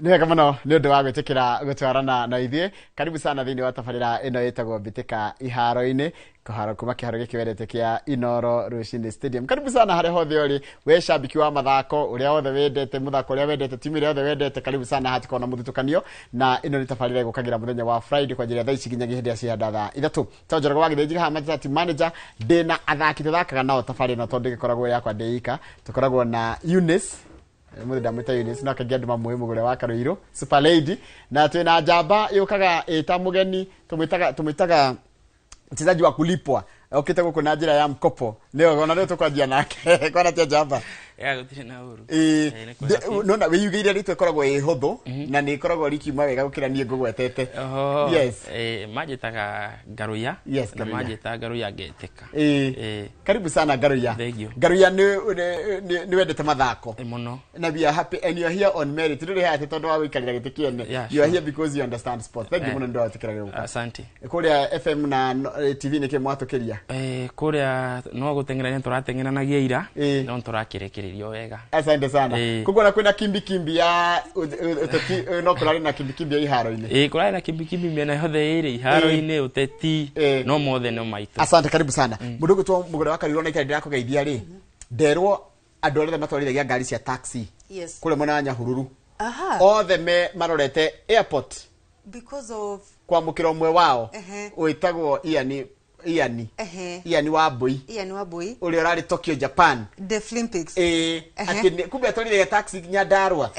Nĩ wega mũno nĩ ũndũ wa gwĩtĩkĩra gũtwarana na ithuĩ. Karibu sana thĩinĩ wa tabarĩra ĩno ĩtagwo Mbĩtĩka Iharo-inĩ, kũharo kuma kĩharo gĩkĩ wendete kĩa Inoro Rũcinĩ Stadium. Karibu sana harĩa hothe ũrĩ, we shabiki wa mathako, ũrĩa wothe wendete mũthako, ũrĩa wendete timu ĩrĩa yothe wendete, karibu sana hatikorwo na mũthutũkanio. Na ĩno nĩ tabarĩra ĩgũkagĩra mũthenya wa Friday kwanjĩrĩria thaa ici nginyagia hĩndĩ ya cihanda thaa 3. To Njoroge wa Gĩthĩnji haha matatu manager, ndĩna athaki tũthakaga nao tabarĩra ĩno tondũ ĩgĩkoragwo yakwa ndĩ ika. Tũkoragwo na Eunice mũthĩ, ndamwĩta Eunice no kaingĩ andũ mamũĩ mũgũre wa Karũirũ Super Lady, na twĩna njamba yũkaga ĩta mũgeni, tũmwĩtaga mchezaji wa kulipwa, okĩte gũkũ na njĩra ya mkopo, nĩyo ona nĩyo tũkwanjia nake kwana tia njamba. Ya, gũtirĩ na ũru. Ĩĩ. Nĩ kwega biũ. Nona wĩyugĩire rĩtwa ĩkoragwo ĩ hũthũ na nĩ ĩkoragwo rikiuma wega gũkĩra niĩ ngũgwetete. Oho, Yes. Manjĩtaga Ngaruiya. Yes, na Ngaruiya. Manjĩta Ngaruiya ngetĩka. Ĩĩ. Karibu sana Ngaruiya. Thank you. Ngaruiya, nĩ wendete mathako. Mũno. Na we are happy and you are here on merit. Ndũrĩ haha atĩ tondũ wa gũikarĩra gĩtĩ kĩene. You are here because you understand sport. Thank you mũno nĩ ũndũ wa gwĩtĩkĩra gũka. Asante. Kũrĩa FM na TV nĩkĩ mwatũkĩria? Kũrĩa no gũteng'erania tũrateng'eranagia ira, no nĩtũrakĩrĩkĩrĩrio wega. Asante sana. Ĩĩ. Koguo na kwĩna kimbi kimbi ya ũteti, no kũrarĩ na kimbi kimbi ya iharo-inĩ. Ĩĩ, kũrarĩ na kimbikimbi mĩena yothe ĩrĩ, iharo-inĩ, ũteti, no mothe no maitũ. Asante, karibu sana. Mũndũ ũgwĩtwo Mũgũre wa Karirwo na ikara ndĩrakũgeithia rĩ, nderwo andũ arĩa othe matwarithagia ngari cia taxi kũrĩa mwena wa Nyahururu othe me marorete airport Because of kwamũkĩra ũmwe wao wĩtagwo Ian Ian Ian wa Mbui. Ian Wambui. Ũrĩa ũrarĩ Tokyo, Japan. Deaflympics. Ĩĩ. Atĩ kumbe atwarithagia taxi Nyandarua.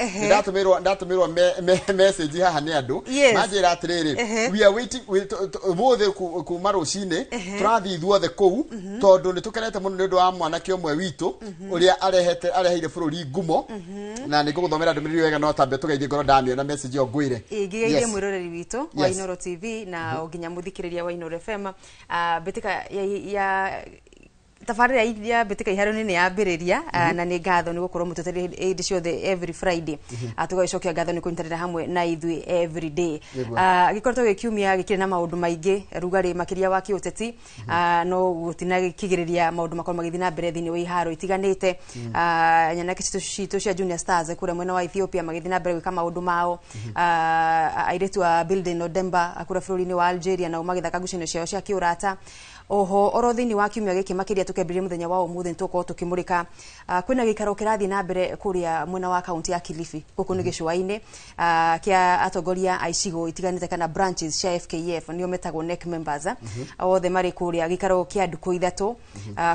Ndatũmĩrwo message haha nĩ andũ, manjĩra atĩrĩrĩ, we are waiting ũmũthĩ kuma rũcinĩ tũrathiĩ ithuothe kũu tondũ nĩ tũkenete mũno nĩ ũndũ wa mwanake ũmwe witũ ũrĩa areheire bũrũri ngumo, na nĩ ngũgũthomera ndũmĩrĩri wega, no tambe tũgeithie ngoro ndamĩona message ĩyo ngwĩre. Ĩĩ, ngĩgeithie mwĩroreri witũ wa Inoro TV na o nginya mũthikĩrĩria wa Inoro FM. Mbĩtĩka ya tabarĩra ya Mbĩtĩka Iharo-inĩ nĩ yambĩrĩria, na nĩ ngatho nĩ gũkorwo mũtũtereire hĩndĩ ciothe every Friday. Tũgagĩcokia ngatho nĩ kũnyitanĩra hamwe na ithuĩ every day. Nĩguo. Gĩkoretwo gĩ kiumia gĩkĩrĩ na maũndũ maingĩ, rugarĩ makĩria wa kĩũteti, no gũtinagĩkĩgĩrĩria maũndũ makorwo magĩthiĩ na mbere thĩinĩ wa iharo itiganĩte. Nyanake citũ cia Junior Stars kũrĩa mwena wa Ethiopia magĩthiĩ na mbere gwĩka maũndũ mao. Airĩtu a Building Odemba kũrĩa bũrũri-inĩ wa Algeria nao magĩthaka ngucanio ciao cia kĩũrata. Oho oro thĩinĩ wa kiumia gĩkĩ, makĩria tũkĩambĩrĩria mũthenya wa ũmũthĩ, nĩ tũgũkorwo tũkĩmũrĩka kwĩna gĩikaro kĩrathiĩ na mbere kũrĩa mwena wa kaunti ya Kilifi, gũkũ nĩ gĩcũa-inĩ, kĩa atongoria a icigo itiganĩte kana branches cia FKF, nĩo metagwo NEC members, othe marĩ kũrĩa gĩikaro kĩa ndukũ 3,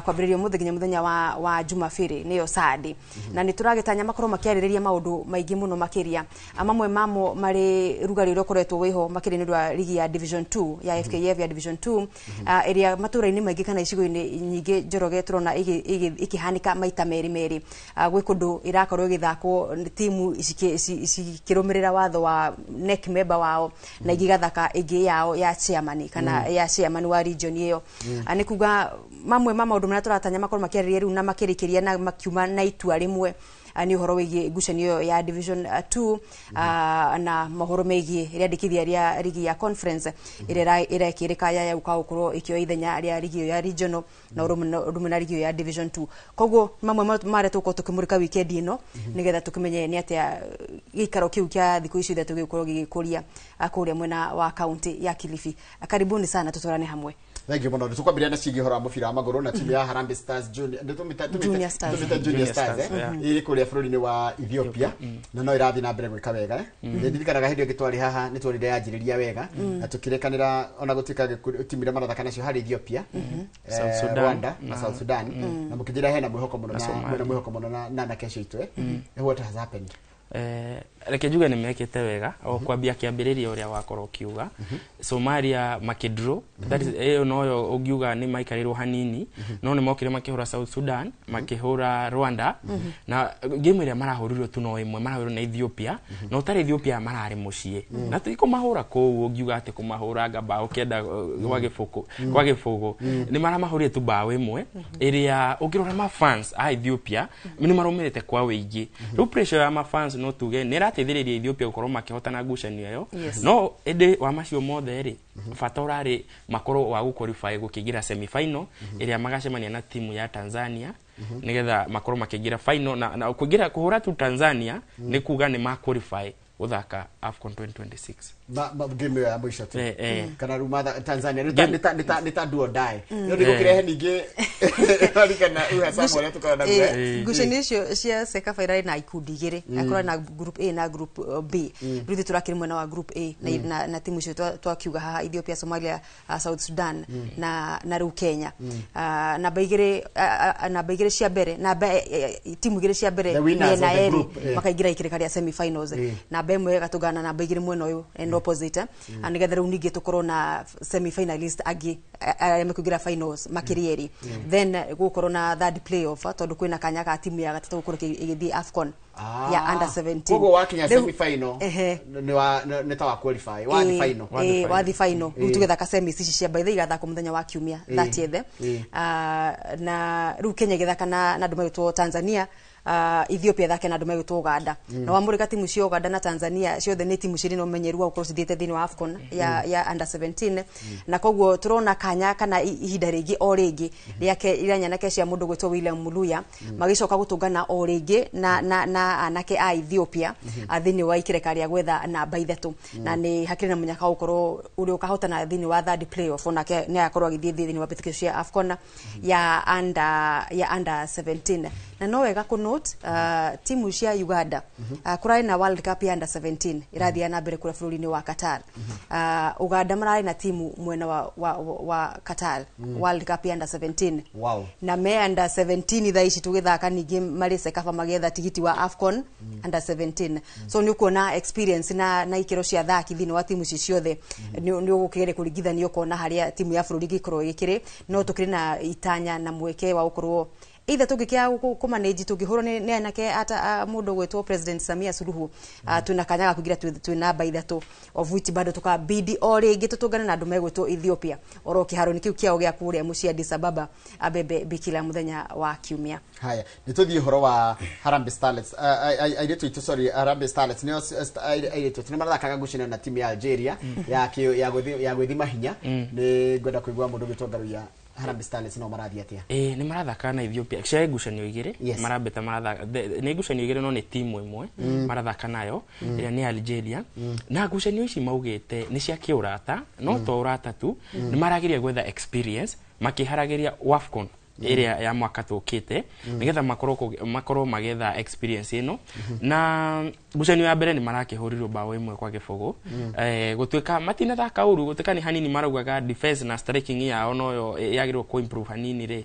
kwambĩrĩria ũmũthĩ nginya mũthenya wa Jumabiri, nĩyo Sunday, na nĩ tũragĩtanya makorwo makĩarĩrĩria maũndũ maingĩ mũno makĩria. Mamwe mamo marĩ rugarĩ ũrĩa ũkoretwo wĩho makĩria nĩ ũndũ wa rigi ya Division 2 ya FKF ya Division 2, ĩrĩa matũra-inĩ maingĩ kana icigo-inĩ nyingĩ, Njoroge, tũrona ĩkĩhanĩka maita merĩ merĩ. Gwĩ kũndũ ĩrakorwo ĩgĩthakwo nĩ timu cikĩrũmĩrĩra watho wa NEC member wao, na ingĩ igathaka ĩngĩ yao ya chairman kana ya chairman wa region ĩyo. Nĩ kuga mamwe ma maũndũ marĩa tũratanya makorwo makĩarĩrĩria rĩu na makĩrĩkĩria na makiuma na itua rĩmwe, nĩ ũhoro wĩgiĩ ngucanio ĩyo ya Division 2, na mohoro megiĩ rĩandĩkithia rĩa rigi ya conference ĩrĩa ĩrekĩrĩka ya yauka gũkorwo ĩkĩoya ithenya rĩa rigi ĩyo ya regional na ũrũmwe na rigi ĩyo ya Division 2. Koguo mamwe marĩa tũgũkorwo tũkĩmũrĩka weekend ĩno nĩgetha tũkĩmenye nĩ atĩa gĩikaro kĩu kĩa thikũ ici 3 gĩgũkorwo gĩgĩkũria, kũrĩa mwena wa kaunti ya Kilifi. Karibuni sana, tũtwarane hamwe. Thank you mũno. Tũkwambĩrĩria na ciĩgiĩ ũhoro wa mũbira wa magũrũ na timu ya Harambee Stars Junior. Nĩ Junior Stars. Tũmĩte Junior Junior Stars, Stars, yeah. Ĩrĩ kũrĩa bũrũri-inĩ wa Ethiopia na no ĩrathiĩ na mbere gwĩka wega. Nĩ ndirikanaga hĩndĩ ĩyo twarĩ haha nĩ tuonire yanjĩrĩria wega na tũkĩrekanĩra ona gũtuĩka timu iria marathaka nacio harĩ Ethiopia, South Sudan. Rwanda na South Sudan, na mũkĩnjĩra hena mwĩhoko mũno na Somalia. mwena mwĩhoko mũno na anake acio aitũ. What has happened? Reke njuge nĩ mekĩte wega o kwambia kĩambĩrĩria ũrĩa wakorwo ũkiuga Somalia makĩdraw, that is ĩyo noyo ũngiuga nĩ maikarĩrwo hanini, no nĩ mokire makĩhũra South Sudan, makĩhũra Rwanda, na game ĩrĩa marahũrirwo tu no ĩmwe marahũrirwo na Ethiopia, na ũtarĩ Ethiopia mararĩ mũciĩ na ti kũmahũra kũu ũngiuga atĩ kũmahũranga bao 9 gwa gĩbũgũ, nĩ maramahũrire tu bao 1 ĩrĩa ũngĩrora mafans a Ethiopia nĩ marũmĩrĩte kwa wĩingĩ. Rĩu pressure ya mafans no tuge nĩ ĩrateithĩrĩria Ethiopia gũkorwo makĩhotana ngucanio ĩyo. No ĩndĩ wa macio mothe rĩ, bata ũrarĩ makorwo wa gũqualify gũkĩingĩra semi final ĩrĩa magacemania na timu ya Tanzania nĩgetha makorwo makĩingĩra final, na kũingĩra kũhũra tu Tanzania nĩ kuga nĩ ma qualify. Gũthaka AFCON 2026. Ma game ĩyo ya mũico tu. Eh. Kana rĩu Tanzania nĩ ta do or die, no nĩ gũkĩrehe ningĩ rarikana uhasama ũrĩa tũkoragwo naguo, eh. Ngucanio icio cia CECAFA irarĩ na ikundi igĩrĩ, akorwo na group A na group B. Rĩu ithuĩ tũrakĩrĩ mwena wa group A na timu icio twakiuga haha: Ethiopia, Somalia, South Sudan na rĩu Kenya. Namba igĩrĩ cia mbere, namba timu igĩrĩ cia mbere The winners mĩena of the ĩrĩ group, eh. makaingĩra ikĩrĩka rĩa semi-finals. Namba ĩmwe ĩgatũngana na namba igĩrĩ mwena ũyũ and opposite, nĩgetha rĩu ningĩ tũkorwo na semi-finalist angĩ arĩa mekũingĩra finals makĩria erĩ. Then gũgũkorwo na third playoff, tondũ kwĩna kanya ka timu ya gatatũ gũkorwo ĩgĩthiĩ AFCON ya under 17. Koguo wakinya Rĩu- semi final nĩ ta wa qualify wathi final. Wathi final. Wathi final, rĩu tũgĩthaka semis ici cia baitha igathakwo mũthenya wa kiumia 30th. Na rĩu Kenya ĩgĩthaka na andũ megwĩtwo Tanzania, Ethiopia ĩthake na andũ megwĩtwo Uganda. Na wamũrĩka timu cia Uganda na Tanzania ciothe nĩ timu cirĩ na ũmenyeru wa gũkorwo cithiĩte thĩinĩ wa AFCON ya under 17, na koguo tũrona kanya kana ihinda rĩngĩ o rĩngĩ rĩake rĩa nyanake cia mũndũ gwĩtwo William Muluya magĩcoka gũtũngana o rĩngĩ na anake a Ethiopia thĩinĩ wa ikĩreka rĩa gwetha namba ithatũ, na nĩ hakĩrĩ na mũnyaka wa gũkorwo ũrĩa ũkahotana thĩinĩ wa third playoff onake nĩ agakorwo agĩthiĩ thĩinĩ wa mbĩtĩkio cia AFCON ya under 17. Na no wega kũ note timu cia Uganda, kũrarĩ na World Cup ya under 17 ĩrathiĩ na mbere kũrĩa bũrũri-inĩ wa Qatar. Uganda mararĩ na timu mwena wa Qatar World Cup ya under 17. Na me under 17 thaa ici tũgĩthaka ningĩ marĩ CECAFA magĩetha tigiti wa AFCON under 17. So nĩ ũkuona experience na ikĩro cia thaki thĩinĩ wa timu ici ciothe, nĩ ũgũkĩgeria kũringithania ũkona harĩa timu ya bũrũri ĩngĩkorwo ĩgĩkĩrĩ. No tũkĩrĩ na itanya na mweke wa gũkorwo either tũngĩkĩaga kũmanage tũngĩhũrwo nĩ anake ata mũndũ gwĩtwo President Samia Suluhu, twĩna kanya ga kũingĩra twĩ namba ithatũ, of which bado tũkabidi o rĩngĩ tũtũngane na andũ megwĩtwo Ethiopia oro kĩharo-inĩ kĩu kĩao gĩa kũrĩa mũciĩ Addis Ababa, Abebe Bikila, mũthenya wa kiumia. Haya, nĩ tũthiĩ ũhoro wa Harambee Starlets. Airĩtu aitũ, sorry, Harambee Starlets nĩo airĩtu aitũ nĩ marathakaga ngucanio na timu ya Algeria ya gwĩthima hinya. Nĩ ngwenda kũigua mũndũ ũgĩtwo Ngaruiya, Harambee Starlets no marathiĩ atĩa? Ĩĩ, nĩ marathaka na Ethiopia cia ngucanio igĩrĩ. Marambĩta marathaka nĩ ngucanio igĩrĩ, no nĩ timu ĩmwe marathaka nayo ĩrĩa nĩ Algeria, na ngucanio ici maugĩte nĩ cia kĩũrata, no to ũrata tu, nĩ marageria gwetha experience makĩharagĩria WAFCON ĩrĩa ya mwaka tũkĩte, nĩgetha makorwo magĩetha experience ĩno. Na ngucanio ya mbere nĩ marakĩhũrirwo bao 1-0, gũtuĩka matinathaka ũru, gũtuĩka nĩ hanini maraugaga defense na striking yao noyo yagĩrĩirwo kũ improve hanini rĩ.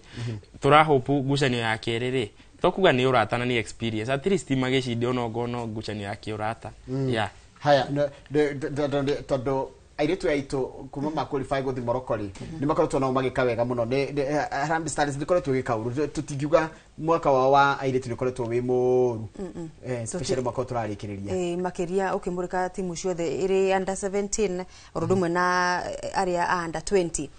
Tũrahope ngucanio ya kerĩ rĩ, to kuga nĩ ũrata na nĩ experience, at least magĩcinde onongo no ngucanio ya kĩũrata, yeah. Haya, tondũ airĩtu aitũ kuma ma qualify gũthiĩ Morocco rĩ, nĩ makoretwo nao magĩka wega mũno. Harambee Stars ndĩkoretwo ĩgĩka ũru, tũtingiuga mwaka wao wa airĩtu nĩ ũkoretwo wĩ mũru, especially mwaka ũyũ tũrarĩkĩrĩria. Ĩ, makĩria ũkĩmũrĩka timu ciothe ĩrĩ under 17 oro ũndũ ũmwe na arĩa a under 20.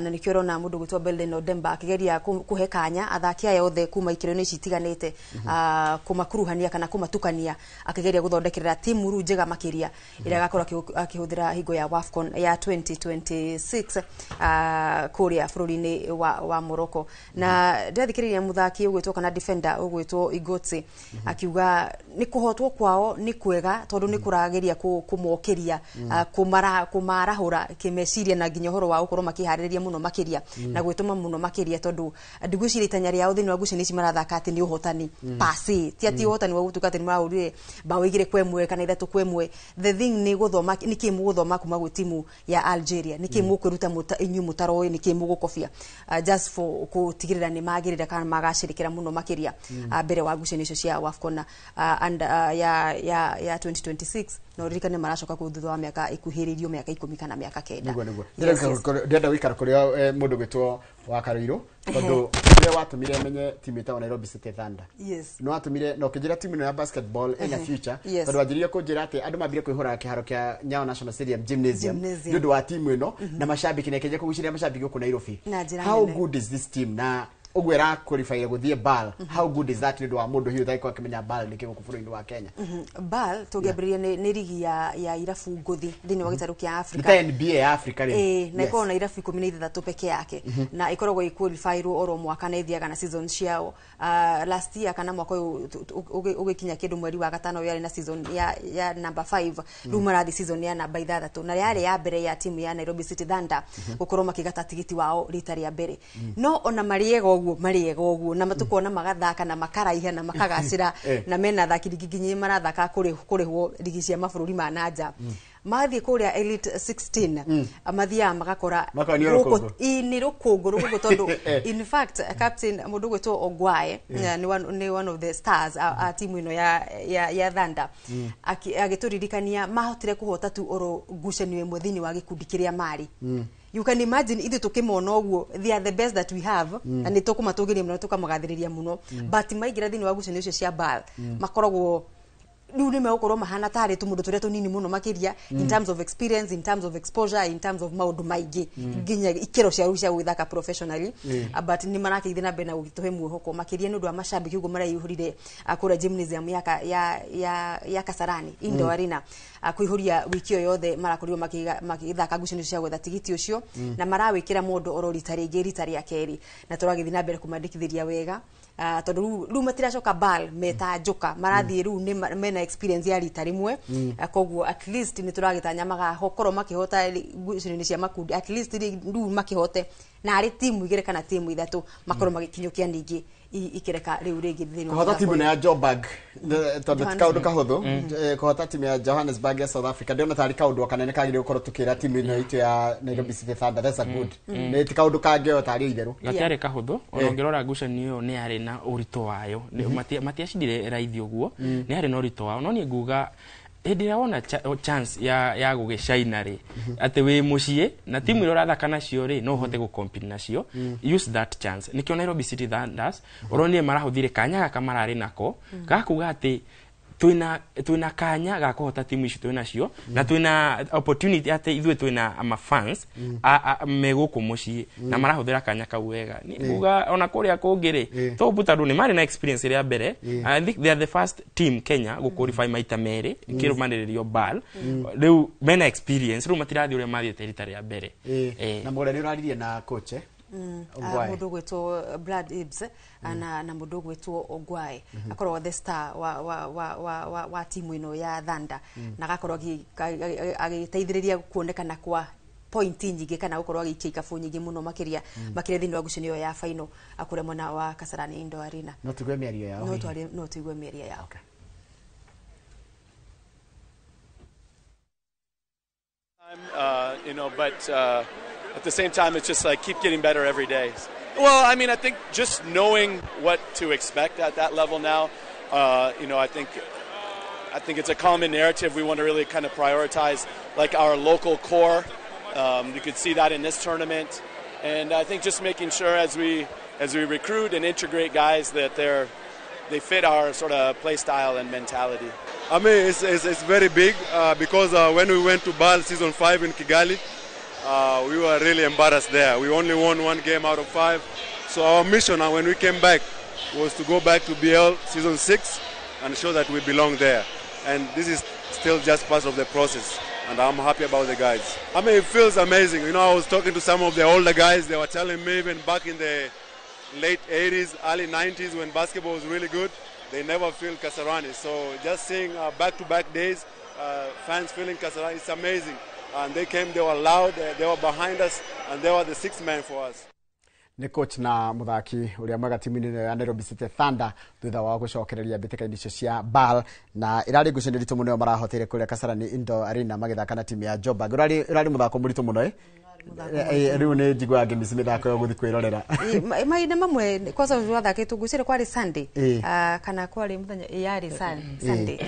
Na nĩkĩo ũrona mũndũ gwĩtwo Belden Odemba akĩgeria kũhe kanya athaki aya othe kuma ikĩro-inĩ ici itiganĩte, kũmakuruhania kana kũmatukania, akĩgeria gũthondekerera timu rĩu njega makĩria ĩrĩa agakorwo akĩhũthĩra hingo ya WAFCON ya 2026 kũrĩa bũrũri-inĩ wa Morocco. Na ndĩrathikĩrĩria mũthaki ũgwĩtwo kana defender ũgwĩtwo Igotsi akiuga nĩ kũhotwo kwao nĩ kwega, tondũ nĩ kũrageria kũmokĩria, kũmarahũra kĩmeciria na nginya ũhoro wa gũkorwo makĩharĩrĩria mũno makĩria na gwĩtũma mũno makĩria, tondũ ndigwĩciria itanya rĩao thĩinĩ wa ngucanio ici marathaka atĩ nĩ ũhotani pase, ti atĩ ũhotani wa gũtuĩka atĩ nĩ marahũrire bao 2-1 kana 3-1. The thing nĩ gũthoma nĩ kĩ mũgũthoma kuma gwĩ timu ya Algeria, nĩ kĩ mũkwĩruta inyuĩ mũtaroĩ, nĩ kĩ mũgũkobia, just for gũtigĩrĩra nĩ magĩrĩra kana magacĩrĩkĩra mũno makĩria mbere wa ngucanio icio cia WAFCON and ya 2026. Na ũririkane maracoka kũu thutha wa mĩaka ĩkuhĩrĩirio mĩaka 10 kana mĩaka 9. Nĩguo. Yes. Ndĩrenda gũikara kũrĩa mũndũ gwĩtwo wa Karũirũ, tondũ ũrĩa watũmire menye timu ĩtagwo Nairobi City Thunder. Nĩ watũmire na ũkĩnjĩra timu ĩno ya basketball ĩna future, tondũ wanjĩrĩire kũnjĩra atĩ andũ mambire kwĩhũra kĩharo kĩa Nyayo National Stadium gymnasium Gymnasium. nĩ ũndũ wa timu ĩno na macambĩki, na ĩkĩanjia kũgucĩrĩria macambĩki gũkũ Nairobi. Na njĩra How nene. good is this team na Ũguo ĩraqualify gũthiĩ BAL. How good is that nĩ ũndũ wa mũndũ hihi ũtagĩkorwo akĩmenya BAL nĩ kĩ gũkũ bũrũri-inĩ wa Kenya? BAL tũngĩambĩrĩria nĩ rigi ya irabu ngũthi thĩinĩ wa gĩtarũ kĩa Nĩ Africa. ta NBA ya Africa rĩ. Ĩĩ, na ĩkoragwo na irabu 16 peke yake, na ĩkoragwo ĩqualifyirwo oro mwaka na ĩthiaga na season ciao. Last year kana mwaka ũyũ ũgĩkinya kĩndũ mweri wa gatano yarĩ na season ya number 5. Rĩu marathiĩ season ya namba 6, na yarĩ ya mbere ya timu ya Nairobi City Thunder gũkorwo makĩgata tigiti wao rita rĩa mbere. No ona marĩ ega ũguo, marĩ ega ũguo, na matukona magathaka na makaraiha na makagacĩra, na mena athaki rigi nginya marathaka kũrĩhwo rigi cia mabũrũri ma na nja, mathiĩ kũrĩa Elite 16 mathiaga magakora Makona nĩ rũkũngũ. Ĩ, nĩ rũkũngũ tondũ in fact captain mũndũ ũgwĩtwo Ongwae nĩ one of the stars a timu ĩno ya Thunder. Agĩtũririkania mahotire kũhota tu oro ngucanio ĩmwe thĩinĩ wa gĩkundi kĩrĩa marĩ. You can imagine ithuĩ tũkĩmona ũguo, they are the best that we have, na nĩ tũkũmatũgĩria mũno, tũkamagathĩrĩria mũno, but maingĩra thĩinĩ wa ngucanio icio cia BAL makoragwo rĩu nĩ megũkorwo mahana tarĩ tũmũndũ tũrĩa tũnini mũno makĩria in terms of experience, in terms of exposure, in terms of maũndũ maingĩ, nginya ikĩro cia rĩu cia gwĩthaka professionally. But nĩ marakĩgithĩ na mbere na gũgĩtũhe mwĩhoko makĩria nĩ ũndũ wa macambĩki ũguo maraihũrire kũrĩa gymnasium ya Kasarani Indoor Arena, kũihũria wiki ĩyo yothe marakorirwo magĩthaka ngucanio cia gwetha tigiti ũcio, na marawĩkĩra mũndũ oro rita rĩngĩ, rita rĩa kerĩ, na tũragĩthiĩ na mbere kũmandĩkithĩria wega, tondũ rĩu matiracoka BAL meta njoka, marathiĩ rĩu nĩ mena experience ya rita rĩmwe. Koguo at least nĩ tũragĩtanya magakorwo makĩhota ngucanio-inĩ cia makundi, at least rĩu makĩhote na arĩ timu igĩrĩ kana timu ithatũ makorwo magĩkinyũkia ningĩ ikĩreka rĩu rĩngĩ thĩinĩ wa Kũhota mũthako timu ũyũ. ĩno ya Joburg, tondũ ti kaũndũ Johannesburg. kahũthũ, kũhota timu ya Johannesburg ya South Africa ndĩrona tarĩ kaũndũ kanene kagĩrĩire gũkorwo tũkĩra timu ĩno itũ ya Nairobi City Thunder. That's a good, nĩ ti kaũndũ kangĩoyo tarĩ itherũ. Gatiarĩ kahũthũ. Ona ũngĩrora ngucanio ĩyo nĩ yarĩ na ũritũ wayo. Matiacindire raithi ũguo, nĩ yarĩ na ũritũ wao. No niĩ nguga hĩndĩ ĩrĩa wona chance ya gũgĩcaina rĩ, atĩ wĩ mũciĩ na timu iria ũrathaka nacio rĩ, no ũhote gũcompete nacio, use that chance. Nĩkĩo Nairobi City Thunders ũronire marahũthire kanya gaka mararĩ nako gakuga atĩ twina kanya ga kũhota timu ici twĩ nacio, na twina opportunity atĩ ithuĩ twĩna ama fans me gũkũ mũciĩ, na marahũthĩra kanya kau wega. Nĩ nguga ona kũrĩa kũngĩ rĩ, tũmbu tondũ nĩ marĩ na experience ĩrĩa mbere. I think they are the first team Kenya gũqualify maita merĩ kĩrũmanĩrĩrio BAL. Rĩu mena experience, rĩu matirathiĩ ũrĩa mathiĩte rita rĩa mbere. Na mũgũrĩa nĩ ũraririe na coach, eh? Ongwae. Mũndũ ũgwĩtwo Brad Ibs, na mũndũ ũgwĩtwo Ongwae akorwo the star wa timu ĩno ya Thunder, na agakorwo agĩteithĩrĩria kuonekana kwa pointi nyingĩ kana gũkorwo agĩikia ikabu nyingĩ mũno makĩria thĩinĩ wa ngucanio ĩyo ya final kũrĩa mwena wa Kasarani Indoor Arena. No tuigue mĩario yao No hihi? No tuigue mĩario yao. Okay. But at the same time, it's just like keep getting better every day. Well, I mean, I think just knowing what to expect at that level now, I think it's a common narrative. We want to really kind of prioritize like our local core. You could see that in this tournament, and I think just making sure as we recruit and integrate guys that they fit our sort of play style and mentality. I mean, it's very big because when we went to BAL season 5 in Kigali, we were really embarrassed there. We only won one game out of five. So our mission when we came back was to go back to BL season 6 and show that we belong there. And this is still just part of the process. And I'm happy about the guys. I mean, it feels amazing. I was talking to some of the older guys. They were telling me even back in the late 80s, early 90s, when basketball was really good, they never filled Kasarani. So just seeing back-to-back days, fans filling Kasarani, it's amazing. And they came, they were loud, they were behind us, and they were the sixth man for us. Nĩ coach na mũthaki ũrĩa mwega timu-inĩ ĩno ya Nairobi City Thunder thutha wa gũcokereria mbĩtĩka-inĩ icio cia BAL, na ĩrarĩ ngucanio nditũ mũno ĩyo marahotire kũrĩa Kasarani Indoor Arena magĩthaka na timu ya Joburg. Ũrarĩ mũthako mũritũ mũno, eh? Rĩu nĩ njiguaga ngĩmici mĩthako ĩyo gũthiĩ kwĩrorera. Mahinda mamwe kwanza twathakĩtwo ngwĩciria kwarĩ Sunday, kana kwarĩ mũthenya, yarĩ Sunday.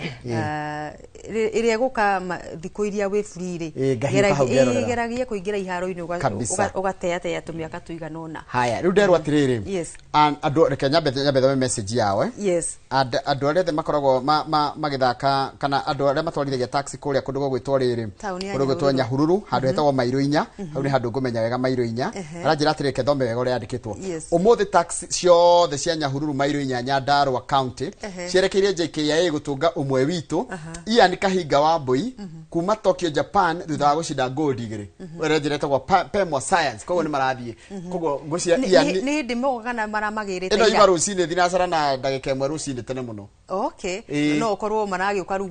Ĩrĩa ĩgũka thikũ iria wĩ free rĩ, Ĩ, ngahiũka hau ngerorera. Geragia kũingĩra iharo-inĩ Kabisa. ũgateatea tũmĩaka tũigana ũna. Haya, rĩu nderwo atĩrĩrĩ, andũ, reke nyambe thome message yao, eh? Yes. Andũ arĩa othe makoragwo magĩthaka kana andũ arĩa matwarithagia taxi kũrĩa kũndũ gũgwĩtwo rĩrĩ Taũni ya kũndũ gwĩtwo Nyahururu. Nyahururu, handũ hetagwo Mairũ 4, hau Rĩu nĩ handũ ngũmenya wega mairo 4. Aranjĩra atĩrĩ, reke thome wega ũrĩa yandĩkĩtwo. Yes. Ũmũthĩ taxi ciothe cia Nyahururu mairo 4 Nyandarua County cierekeire JKIA gũtũnga ũmwe witũ Ian Kahinga wa Mbui kuma Tokyo, Japan, thutha wa gũcinda gold 2. Ũrĩa ĩtagwo Pemwa Science. Koguo nĩ marathiĩ, koguo ngũcia Ian Nĩ hĩndĩ moka kana maramagĩrĩte ĩno ira? Ima rũcinĩ thinacara na ndagĩka 1 rũcinĩ tene mũno. Okay. Ĩĩ. No ũkorwo maragĩũka rĩu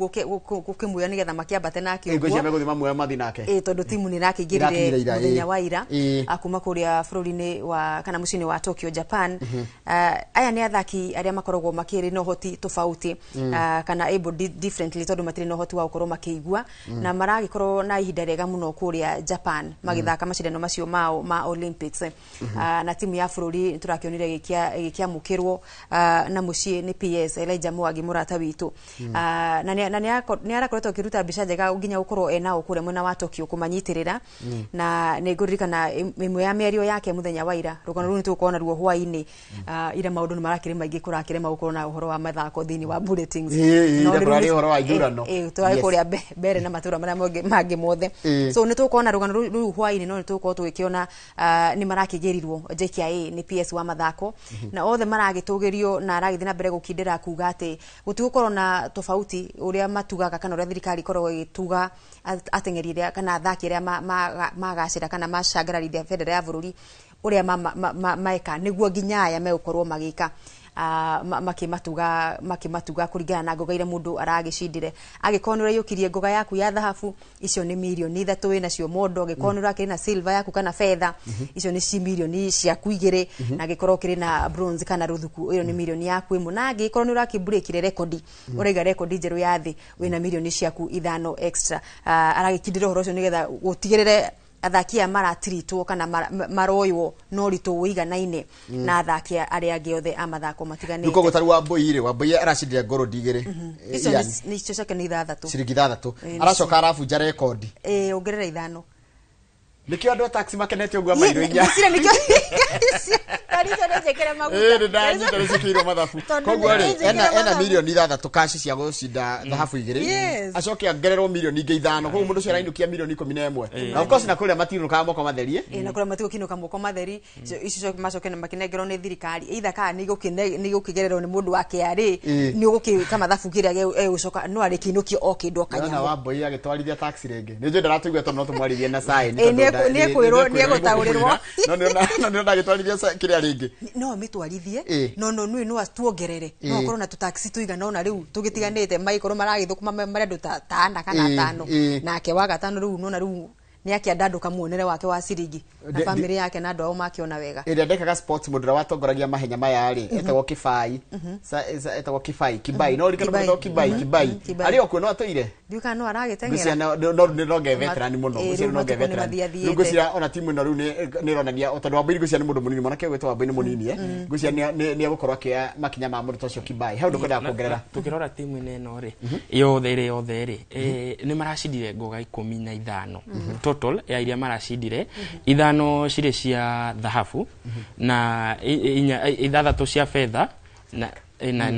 gũkĩmuoya nĩgetha makĩambate nake ngwĩciria ũguo. Megũthiĩ mamuoya mathiĩ nake. Ĩ, tondũ timu nĩ Ĩrakĩingĩrire ĩrakĩingĩrire ira, mũthenya ĩĩ. wa ira kuma kũrĩa bũrũri-inĩ wa kana mũciĩ-inĩ wa Tokyo, Japan. Aya nĩ athaki arĩa makoragwo makĩrĩ na ũhoti tofauti, kana able differently, tondũ matirĩ na ũhoti wa gũkorwo makĩigua, na maragĩkorwo na ihinda rĩega mũno kũrĩa Japan magĩthaka macindano macio mao ma Olympics. Na timu ya bũrũri tũrakĩonire ĩgĩkĩamũkĩrwo na mũciĩ nĩ PS Elijah Mwangi, mũrata witũ. Na nĩ arakoretwo akĩruta mbica njega nginya gũkorwo enao kũrĩa mwena wa Tokyo kũmanyitĩrĩra. Na nĩ ngũririkana ĩmwe ya mĩario yake mũthenya wa ira. Rũgano rũu nĩ tũgũkorwo naruo hwaĩ-inĩ. Ira maũndũ nĩ marakĩrĩ maingĩ, kũrakĩrema gũkorwo na ũhoro wa mathako thĩinĩ wa bulletins. Ĩĩ, No ira rĩu kũrarĩ ũhoro wa ithurano. Tũrarĩ Yes. kũrĩa mbere na matũra marĩa mangĩ mothe. So nĩ tũgũkorwo na rũgano rũu hwaĩ-inĩ, no nĩ tũgũkorwo tũgĩkĩona nĩ marakĩgĩrirwo JKIA nĩ PS wa mathako na othe maragĩtũgĩrio, na aragĩthiĩ na mbere gũkindĩra kuga atĩ gũtigũkorwo na tofauti ũrĩa matugaga kana ũrĩa thirikari ĩkoragwo ĩgĩtuga ateng'eri arĩa kana athaki arĩa magacĩra kana macangararithia bendera ya bũrũri, ũrĩa meka nĩguo nginya aya megũkorwo magĩka, makĩmatuga kũringana na ngoga iria mũndũ aragĩcindire. Angĩkorwo nĩ ũraiyũkirie ngoga yaku ya thahabu, icio nĩ mirioni 3 wĩnacio mondo. Angĩkorwo nĩ ũrakĩrĩ na silver yaku kana betha, icio nĩ ci mirioni ciaku 2, na angĩkorwo ũkĩrĩ na bronze kana rũthuku, ĩyo nĩ mirioni yaku 1, na angĩkorwo nĩ ũrakĩbreakire rekondi, ũraiga rekondi njerũ ya thĩ, wĩna mirioni ciaku 5 extra. Aragĩkindĩra ũhoro ũcio nĩgetha gũtigĩrĩre athaki aya maratiritwo kana maroywo na ũritũ ũiganaine na athaki arĩa angĩ othe a mathako matiganĩte. Rĩu koguo tarĩu Wambui rĩ, Wambui aracindire gold 2. Icio Ian, nĩ icio ciake nĩ 6. Ciringi 6. Ĩĩ, Aracoka arabunja rekondi. Ĩĩ, ongerera 5. Nĩkĩo andũ a taxi makenete ũguo, mairo 4. Ngwĩciria nĩkĩo Karisa nĩ njĩkĩre maguta. Ĩĩ, nĩ ndanyita nĩ ciĩkĩirwo mathabu. Tondũ Koguo nĩ rĩ, njĩkĩre ena mathabu. mirioni 6 kaci cia gũcinda thahabu 2. Acoke ongererwo mirioni ingĩ 5. Koguo mũndũ ũcio arainũkia mirioni 11. Na of course na kũrĩa matinũkaga moko matherie. Ĩĩ, na kũrĩa matigũkinũka moko matheri. Icio macoke na makĩnengerwo nĩ thirikari, either kana nĩ igũkĩgererwo nĩ mũndũ wa KRA, nĩ ũgũkĩka mathabu kĩrĩa egũcoka no arĩkĩinũkio o kĩndũ o Ndĩrona kanyamũ. Wambui agĩtwarithia taxi rĩngĩ. Nĩ njũĩ ndaratũigua tondũ no tũmwarithie na sign. Ĩĩ, nĩekwĩrwo, nĩegũtaũrĩrwo. No nĩona agĩtwarithia kĩrĩa rĩngĩ. No mĩtwarithie. No nĩ no tuongerere, no akorwo na tũtaxi tũigana ũna rĩu tũgĩtiganĩte, magĩkorwo maragĩthũkũma marĩ andũ ta ana kana atano. Nake wa gatano rĩu nona rĩu nĩ akĩandandũka muonere wake wa ciringi na bamĩrĩ yake na andũ ao makĩona wega. Ĩrĩa ndekaga sports, mũndũ ũrĩa watongoragia mahenya maya rĩ, etagwo Kĩbai. Etagwo Kĩbai, Kibai, no ririkana. Kibai. Mũndũ Kibai. Kibai. Kibai. Arĩ o kuo no atũire. Ndiũĩ kana no Ngwĩciria aragĩteng'era. no nĩ nonge veteran mũno. Ĩĩ, Ngwĩciria rĩu nonge matukũ nĩ veteran. mathiathiĩte. Rĩu ngwĩciria ona timu ĩno rĩu nĩ ĩronania o tondũ Wambui ngwĩciria nĩ mũndũ mũnini, mwanake ũgwĩtwo Wambui nĩ mũnini, ngwĩciria nĩ egũkorwo akĩoya makinya ma mũndũ ta ũcio Kibai. He ũndũ kwendaga kuongerera? Tukirora timu ĩno ĩno rĩ, yothe ĩrĩ yothe rĩ, nĩ maracindire ngoga 15 total. Ya iria maracindire, 5 cirĩ cia thahabu na 6 cia betha na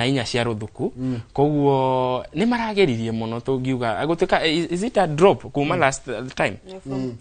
4 cia rũthuku. Koguo nĩ marageririe mũno. Tũngiuga gũtuĩka is it a drop kuma last time?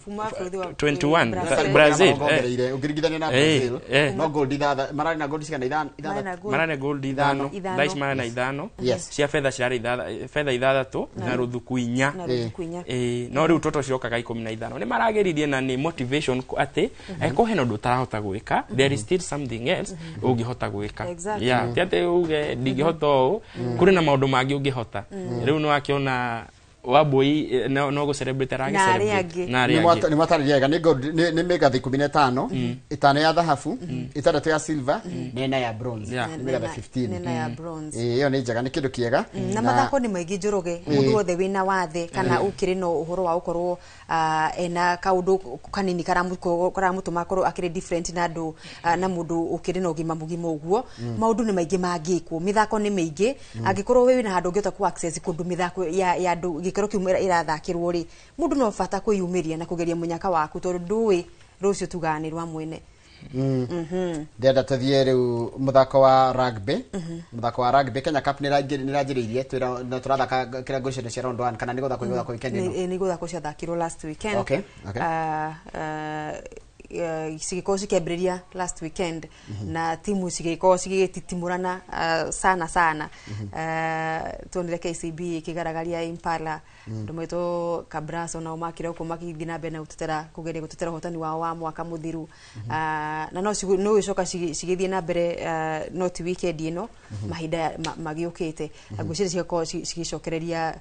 Kuma bũrũri wa 21 Brazil. Brazil, eh. Marongoreire ũngĩringithania na Brazil, no gold 6 mararĩ na gold cigana? 5. Marĩ na 6. gold. Mararĩ gold 5. 5. Thaa ici mararĩ na 5 cia betha, cirarĩ betha 6 na rũthuku 4. Na rũthuku 4. No rĩu toto cirokaga 15. Nĩ marageririe na nĩ motivation atĩ angĩkorwo hena ũndũ ũtarahota gwĩka, there is still something else ũngĩhota gwĩka. Yeah, ti atĩ uge ndingĩhota ũũ, kũrĩ na maũndũ mangĩ ũngĩhota. Rĩu nĩ wakĩona Wambui no gũ celebrate Na arĩa aragĩ angĩ. na arĩa angĩ. Nĩ mwatarĩria wega. Nĩ gold, nĩ mĩgathĩ 15, 5 ya thahabu, 6 ya silver na 4 ya bronze. Nĩ mĩgathĩ 15. Nena ya bronze. Ĩĩ, ĩyo nĩ njega, nĩ kĩndũ kĩega. Na mathako nĩ maingĩ, Njoroge. Mũndũ wothe wĩna wathe kana ũkĩrĩ na ũhoro wa gũkorwo ena kaũndũ kanini karamũtũma akorwo akĩrĩ different na andũ, na mũndũ ũkĩrĩ na ũgima mũgima ũguo, maũndũ nĩ maingĩ mangĩkwo, mĩthako nĩ mĩingĩ. Angĩkorwo wĩ na handũ ũngĩhota ku access kũndũ mĩthako ya andũ gĩkĩro kĩu ĩrathakĩrwo rĩ, mũndũ no bata kwĩyumĩria na kũgeria mũnyaka waku, tondũ ndũĩ rũciũ tugaga nĩ rwa mwene. Ndĩrenda tũthiĩ rĩu mũthako wa rugby. Mũthako wa rugby Kenya Cup nĩ ĩranjĩrĩirie na tũrathaka kĩrĩa ngucanio cia round 1 kana nĩ gũthakwo igũthakwo weekend ĩno? Nĩ gũthakwo ciathakirwo last weekend. Okay. Cigĩkorwo cikĩambĩrĩria last weekend na timu cigĩkorwo cigĩtitimũrana sana sana. Tuonire KCB ĩkĩgaragaria Impala, andũ metwo Kabras onao makire gũkũ makĩthiĩ na mbere na gũtetera, kũgeria gũtetera ũhotani wao wa mwaka mũthiru. Na no gĩcoka cigĩthiĩ na mbere, no ti weekend ĩno, mahinda magĩũkĩte ngwĩciria cigakorwo cigĩcokereria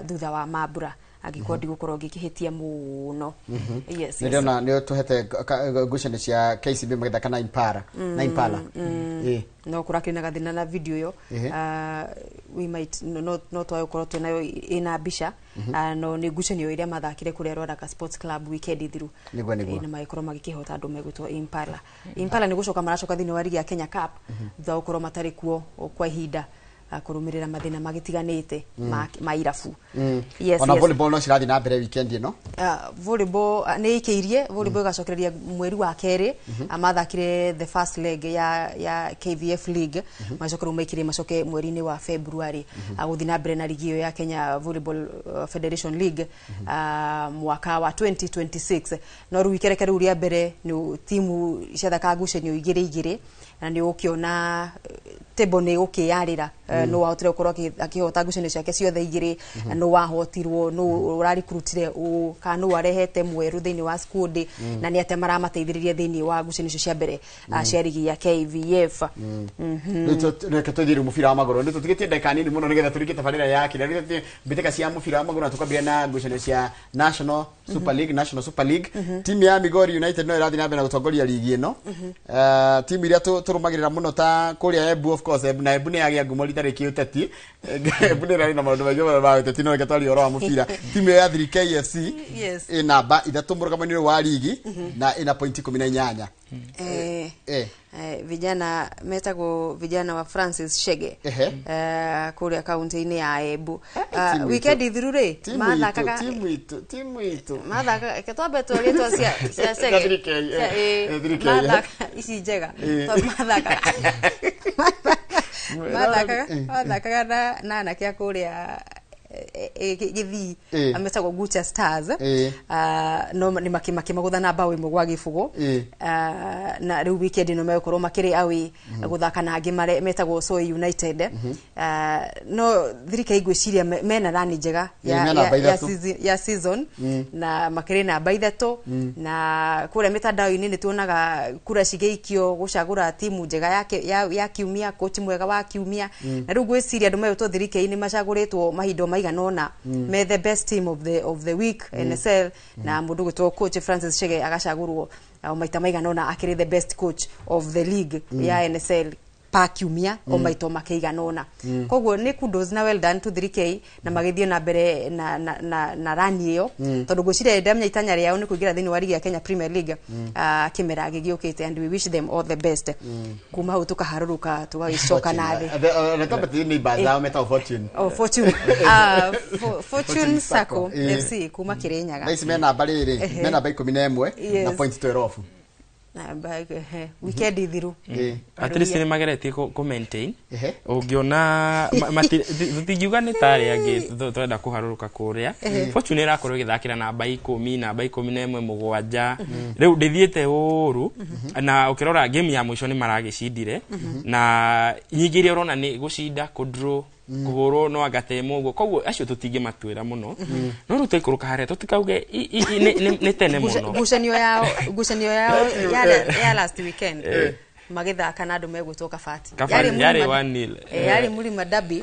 thutha wa mambura, angĩkorwo ndigũkorwo ngĩkĩhĩtia mũno. Yes. Nĩ ndĩrona nĩ tũhete ngucanio cia KCB magĩthaka na Impala na Impala. Ĩĩ. No kũrakĩrĩ na gathĩna na video ĩyo. We might no twage gũkorwo twĩnayo ĩna mbica. No nĩ ngucanio ĩrĩa mathakire kũrĩa Rwaraka Sports Club weekend thiru. Nĩguo. Na magĩkorwo magĩkĩhota andũ megwĩtwo Impala. Impala nĩ gũcoka maracoka thĩinĩ wa rigi ya Kenya Cup thutha wa gũkorwo matarĩ kuo kwa ihinda, kũrũmĩrĩra mathĩna magĩtiganĩte ma irabu. Yes. Ona Yes. volleyball no cirathiĩ na mbere weekend ĩno? Volleyball nĩ ĩikĩirie volleyball ĩgacokereria mweri wa kerĩ. Mathakire the first leg ya KVF League, macoke rĩu maikĩrie macoke mweri-inĩ wa February, gũthiĩ na mbere na ligi ĩyo ya Kenya Volleyball Federation League, mwaka wa 2026. No rĩu ikereke rĩu rĩa mbere nĩ timu ciathaka ngucanio igĩrĩ igĩrĩ, na nĩ ũkĩona table nĩ gũkĩyarĩra, nũ wahotire gũkorwo akĩhota ngucanio ciake ciothe igĩrĩ, nũ wahotirwo, nũ ũrarikurutire ũ kana nũ arehete mwerũ thĩinĩ wa squad, na nĩ atĩa maramateithĩrĩria thĩinĩ wa ngucanio icio cia mbere cia rigi ya KVF. Reke tũthiĩ rĩu mũbira wa magũrũ, nĩ tũtigĩtie ndagĩka nini mũno nĩgetha tũrĩkie tabarĩra ya kĩrĩa. Rĩu tũthiĩ mbĩtĩka cia mũbira wa magũrũ na tũkambĩrĩria na ngucanio cia National Super League. National Super League, timu ya Migori United no ĩrathiĩ na mbere na gũtongoria ligi ĩno. Timu iria tũrũmagĩrĩra mũno ta kũrĩa Embu, of course Embu, na Embu nĩ yagĩa ngumo rita rĩkĩ ũteti. Embu nĩ ĩrarĩ na maũndũ maingĩ mũno ma ũteti, no reke twarie ũhoro wa mũbira. Timu ĩyo ya 3KFC ĩ namba 3 mũrũgamo-inĩ ũyũ wa ligi na ĩna point 18. Vijana metagwo vijana wa Francis Shege kũrĩa kaunti-inĩ ya Embu. Timu itũ. Weekend thiru rĩ Timu itũ, mathakaga timu itũ, timu itũ. Mathaka reke twambe twarie twa cia Chege. 3K, 3K, Mathaka ici njega. Tondũ mathakaga mathakaga na anake a kũrĩa Gĩthii metagwo Gucha Stars. No nĩ makĩmagũtha na bao 1-0. Na rĩu weekend ĩno megũkorwo makĩrĩ away gũthaka na angĩ metagwo Soy United. No thirikari ngwĩciria mena rani njega Mena namba 3. Ya season na makĩrĩ namba 3, na kũrĩa mĩtandao-inĩ nĩ tuonaga kura cigĩikio gũcagũra timu njega ya kiumia, coach mwega wa kiumia, na rĩu ngwĩciria andũ megũtwo 3K nĩ macagũrĩtwo mahinda maigana ũna me the best team of the week NSL, na mũndũ gwĩtwo coach Francis Chege agacagũrwo o maita maigana ũna akĩrĩ the best coach of the league ya NSL pa kiumia o maita makĩigana ũna. Koguo nĩ kudos na well done to 3K na magĩthiĩ na mbere na rani ĩyo, tondũ ngwĩciria ndamenya itanya rĩao nĩ kũingĩra thĩinĩ wa ligi ya Kenya Premier League kĩmera gĩgĩũkĩte, and we wish them all the best. Kuma hau tũkaharũrũka tũgagĩcoka na thĩ. Reke twambe neighbors ao metagwo Fortune. Oh, Fortune, Fortune Sacco FC kuma Kirinyaga. Thaa ici me namba rĩrĩ, me namba 11 na point 12. Namba, weekend thiru. At least nĩ mageretie kũ maintain. Ũngĩona tũtingiuga nĩ tarĩ angĩ tũrenda kũharũrũka kũrĩa. Fortune ĩrakorwo ĩgĩthakĩra namba 10, namba 11, 7, rĩu ndĩthiĩte ũru, na ũkĩrora game ya mũico nĩ maragĩcindire, na nyingĩ iria ũrona nĩ gũcinda, kũdraw, kũhũrwo no anga temo ũguo. Koguo acio tũtingĩmatuĩra mũno, no rĩu twaikũrũka harĩa tũtikauge nĩ tene mũno. Ngucanio yao ya last weekend magĩthaka na andũ megwĩtwo Kabati. Kabati, yarĩ 1-0. Yarĩ Mũrima Derby.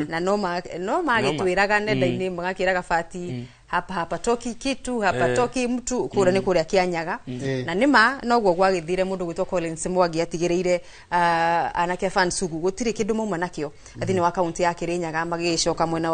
Na no magĩtwĩraga nenda-inĩ magakĩra Kabati hapa hapa toki kitu hapa toki mtu kũrĩa nĩ kũrĩa Kĩanyaga, na nĩma noguo gwagĩthire. Mũndũ gwĩtwo Collins Mwangi atigĩrĩire anake a Fansugu gũtirĩ kĩndũ mauma nakĩo thĩinĩ wa kaunti ya Kĩrĩnyaga, magĩcoka mwena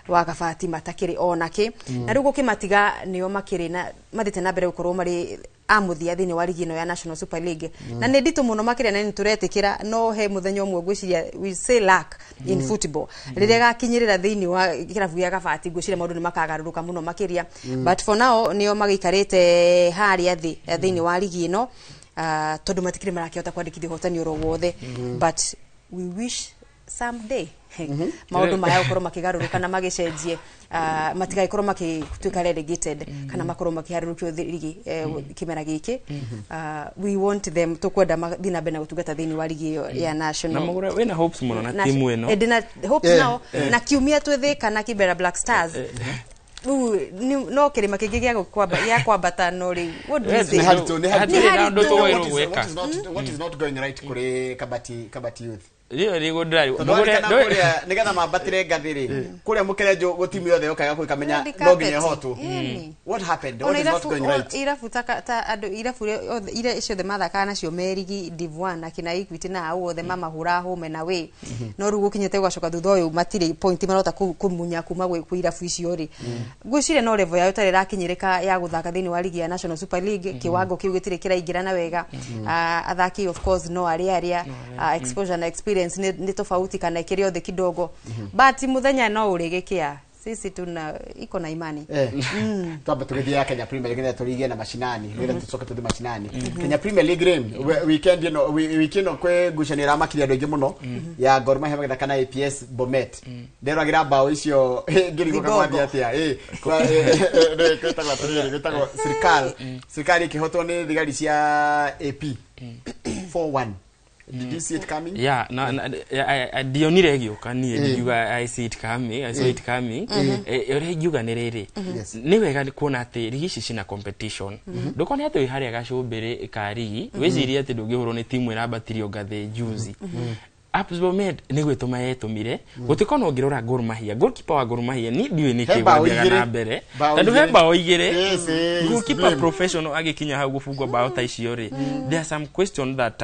wa Kabati matakĩrĩ onakĩ, na rĩu gũkĩmatiga nĩo makĩrĩ na mathiĩte na mbere gũkorwo marĩ a mũthia thĩinĩ wa ligi ĩno ya National Super League, na nĩ nditũ mũno makĩria na nĩ tũretĩkĩra no he mũthenya ũmwe ngwĩciria we say luck in football rĩrĩa gakinyĩrĩra thĩinĩ wa kĩrabu gĩa Kabati, ngwĩciria maũndũ nĩ makagarũrũka mũno makĩria, but for now nĩo magĩikarĩte harĩa thĩ thĩinĩ wa ligi ĩno. Tondu matikire marakihota kwandikithia uhotani oro wothe, but we wish someday maundu maya gukorwo makigaruruka na magicenjie, matigagĩkorwo magĩtuĩka relegated kana makorwo makĩharũrũkio rigi kĩmera gĩkĩ. We want them, tũkwenda mathiĩ na mbere na gũtungata thĩinĩ wa rigi ĩyo ya national. Na Mugure wina hopes muno na timu ĩno. Ndĩna hopes nao na kiumia twĩthĩka na Kibera Black Stars. Rĩu no kĩrĩma kĩngĩ gĩa kwambata, no rĩu what do you say? Nĩ haritũ, nĩ haritũ. Hatirĩ na ũndũ What tũgũĩrwo is- gwĩka. What is not going right kũrĩ Kabati Youth? Rĩo rĩgo ndĩrari Tondũ Mugure warikana kũrĩa nĩgetha mambatĩre ngathĩ rĩ, kũrĩa mũkerenjũ gũ timu yothe yokaga kũu ĩkamenya Red no nginya carpet. ĩhotwo. Ĩni. What happened? Ona What is not irabu going right? Irabu ta andũ irabu othe iria ciothe mathakaga nacio me rigi Div 1, akina Equity na hau othe mamahũra home na away, no rĩu gũkinyĩte gũgacoka thutha ũyũ matirĩ point marota kũmunya kuma gwĩ irabu icio rĩ. Ngwĩciria no level yao ĩtarĩ ĩrakinyĩrĩka ya gũthaka thĩinĩ wa rigi ya National Super League. Kiwango kĩu gĩtirĩ kĩraingĩrana wega. Athaki of course no arĩa exposure na experience nĩ tofauti kana ĩkĩrĩ othe kidogo, but mũthenya no ũrĩgĩkĩa, sisi tuna iko na imani. Twambe tũgĩthiĩ ya Kenya Premier League nĩgetha tũrigie na mashinani, nĩgetha tũcoke tũthiĩ mashinani. Kenya Premier League rĩ, weekend ĩno, wiki ĩno kwĩ ngucanio ĩramakirie andũ aingĩ mũno ya Gor Mahia magĩthaka na APS Bomet. Nderagĩra bao icio ngĩrigwo Vigogo. kamwathiĩ atĩa. Gwĩtagwo atĩrĩrĩ, gwĩtagwo Sirkal ĩkĩhotwo nĩ thigari cia AP 4-1. Did you see it coming? Yeah, na ndionire ĩgĩũka niĩ ndingiuga I see it coming, I saw it coming. Ũrĩa ingiuga nĩ rĩrĩ, nĩ wega nĩ kuona atĩ rigi ici cina competition. Ndũkone atĩ wĩ harĩa gacũmbĩrĩ ka rigi wĩcirie atĩ ndũngĩhũrwo nĩ timu ĩrambatirio ngathĩ juzi. APS Bomet nĩ gwĩtũma yetũmire gũtuĩka ona ũngĩrora Gor Mahia, goalkeeper wa Gor Mahia niĩ ndiũĩ He nĩkĩ bao gwathiaga igĩrĩ. na mbere Bao tondũ he igĩrĩ. bao igĩrĩ. Yes, Goalkeeper blame. professional agĩkinya hau gũbungwo bao ta icio rĩ, there are some question that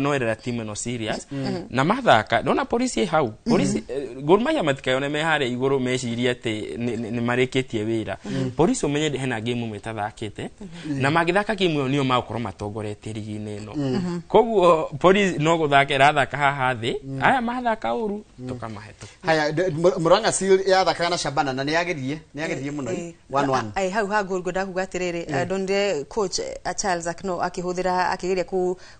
noerera timu ĩno serious na mathaka ndona polisi ĩ hau polisi. Gor Mahia matikayone me harĩa igũrũ mecirie atĩ nĩ marĩkĩtie wĩra. Polisi ũmenye hena game ĩmwe ĩtathakĩte na mangĩthaka game ĩyo nĩo magũkorwo matongoretie rigi-inĩ ĩno. Koguo polisi no gũthaka ĩrathaka haha thĩ, aya mathaka ũru tũkamahĩtũka. Haya, Murang'a Seal yathakaga na Shabana na nĩ yageririe mũno 1-1. Ai hau ha goal ngwenda kuga atiriri, ndonire coach Charles Akno akĩhũthĩra akĩgeria